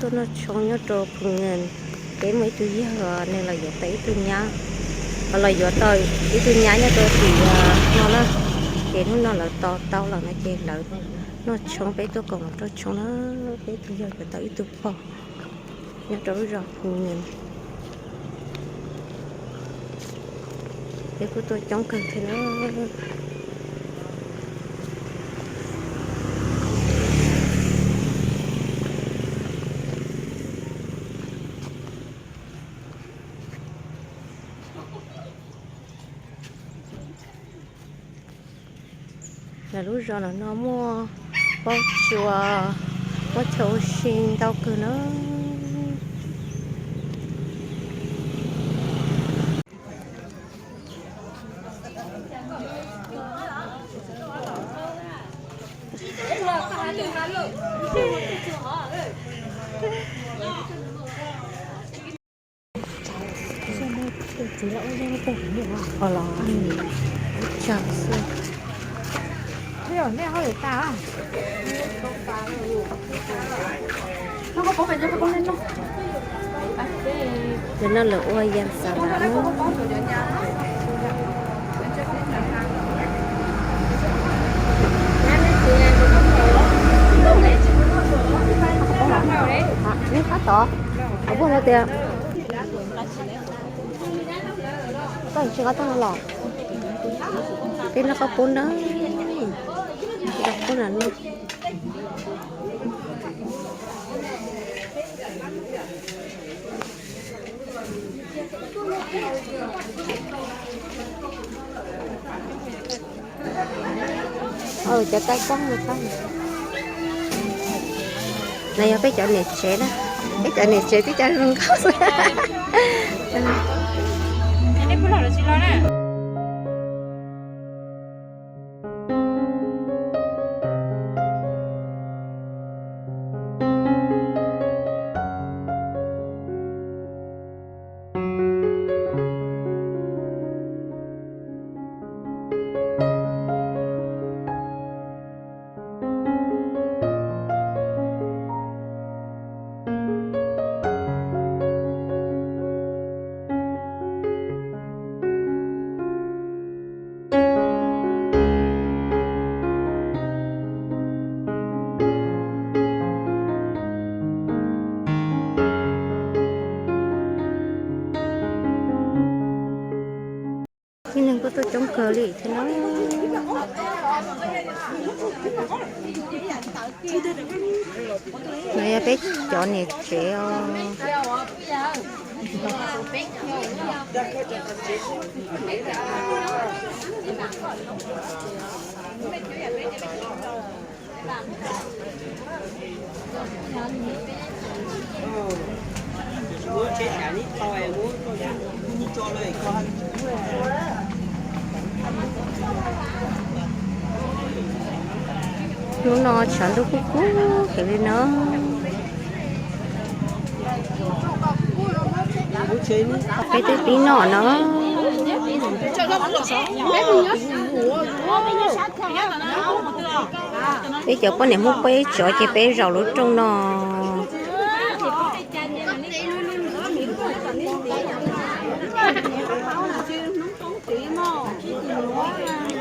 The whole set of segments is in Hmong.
Tuaj noj tshoob nyob rau Phu Ngees, peb muaj ib tug yawg, nws los yuav tau ib tug nyab, los yuav tau ib tug nyab nyob rau tim no na, ces hnub no lawv tos tau lawm no ces lawv noj tshoob, peb tuaj koom lawv noj tshoob na. Peb tug yawg yuav tau ib tug pog nyob rau lub zos Phu Ngees. Peb kuj tuaj coob kawg thiab na. Lawv lub zos no muaj pob tsuas, muaj chaw ua si ntau kawg na. Cov no lawv ua yam xav lawm. Neb qab tod, kuv puag no tias koj tsis qab tod los, peb noj qab pub na, noj qab pub na no. Cov tais koob no, no yog peb cov niam tsev na, peb cov niam tsev twb cov zoo nkauj xwb. Tib neeg kuj tuaj coob kawg li thiab na. No yog peb cov niam tsev os. Hnub no tshav ntuj kub kub heev li no. Peb twb pib noj no. Peb cov poj niam Hmoob Peb tsov ces peb zaum lub rooj no.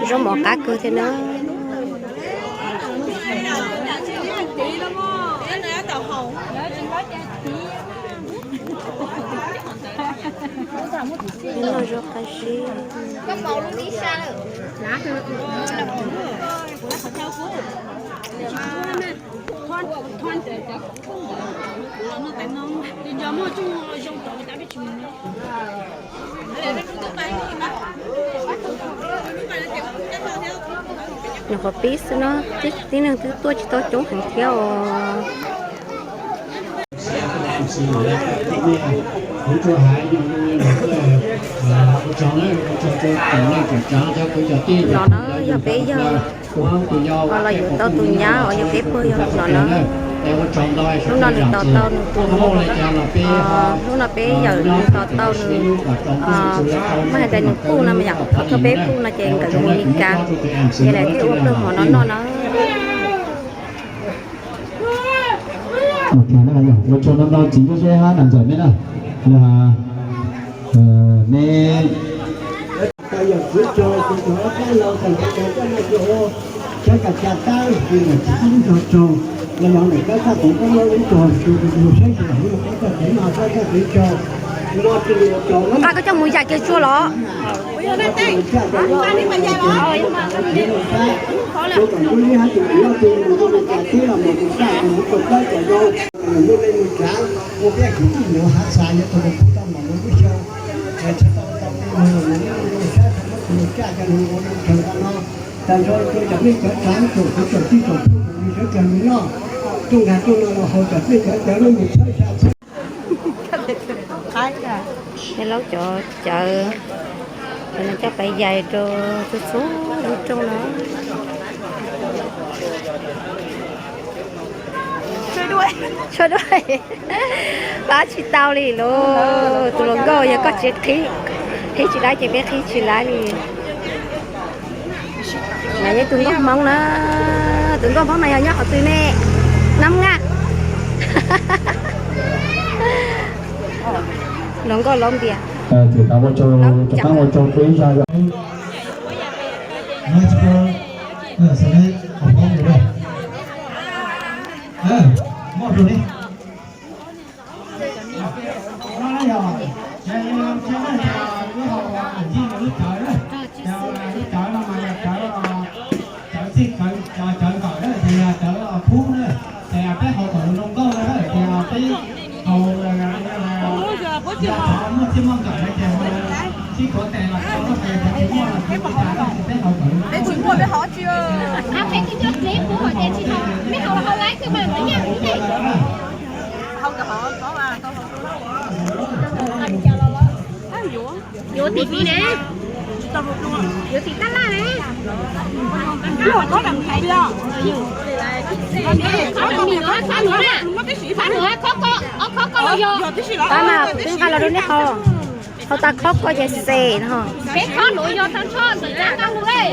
Zaub mov qab kawg thiab na. Noj zaub qab zib. Nyuam qhuav pib xwb no, tib neeg twb tuaj tsis tau coob heev thiab os. No na yog peb yawg, los yuav tau tus nyab uas yog peb pog yawg no na. Hnub no nws tos tau nws tus, hnub no peb yawm nws tos tau nws, muab hais tias nws puj no mas yom, thaum peb puj no ces nkawd mus Mes Kas, ces lawv thiaj ua plaub hmo no noj na. Ok, ua tsaug no no txiv Nkauj Zeb hab nam ntxawm meb na, yog meb. Yog txiv tsaug, txiv tsaug ob sab laug tag nrho cov coj no txog ua, sab kas cas tab sis mas txiv tsaug, los yog ntawm kab txaj tsev kab mob lub tog, tus tus saib tsis tau lub kab txaj tsev no kab txaj tsev tsaug, no tsis tsaug. Nqa koj coj mus yam kiag tsua los. Tus kom tus ib hab tus tus noj tus tus tus cas tib los mus tus txaj tus mus tus plaub cov zoo, mus muaj dej mus tsav, ua peb kwv tij yuav hav xav yuav tau mus pub tau mom mus lub xyoo, tsis tau tau mus mus sab tau muab tus mus caj cov lus ua mus tsaug tau no. Tag nrho rua cov mej cov tsav tsoom kuv tsoom tij tsoom phooj ywg sawv dlawg mus noj, tuaj nkag tuaj no los haus cov mej cov cawv lub mus txhawb xya txhawb. Mej laub cov cawv, cov no coj pais yais rau txhua txhua lub rooj no. Tshuaj duaj, pab tsis tau li lauj. Tus hluas nkauj yog koj tsis qhib, qhib tsis laib ces peb qhib tsis laib li. Lawv yog tus nkauj Hmoob na, tus nkauj Hmoob mas yog nyob qhov twg ne? Nab Naj. Hluas nkauj laub npias. Rov qab ua tsaug, rov qab ua tsaug peb zag yog. Lub cawv no mas yog cawv, cawv txij cawv nkawm na, ces yog cawv khub na, ces peb haus kom zoo nkauj na, ces peb haus, yog muaj txij muaj nkawm na ces sib tuav tes los tau, ces tsis muaj los tsis ua cas, ces peb haus kom zoo nkauj. Peb tsis muaj peb haus tsis. Peb kuj coj peb kuv hais tias tsis haus, peb haus haus laib xwb mas, peb nyiaj kuv ne. Yuav tim txiv ne, yuav tim tab laj ne. Khob rau mis nuav, khob nuav na, khob nuav, khob koj, ob khob koj los yog. Pab mas kuv twb nqa los rau nej haus, haus tas khob koj ces xes no. Peb khob nuav yog tag nrho ntawm dab qab lug.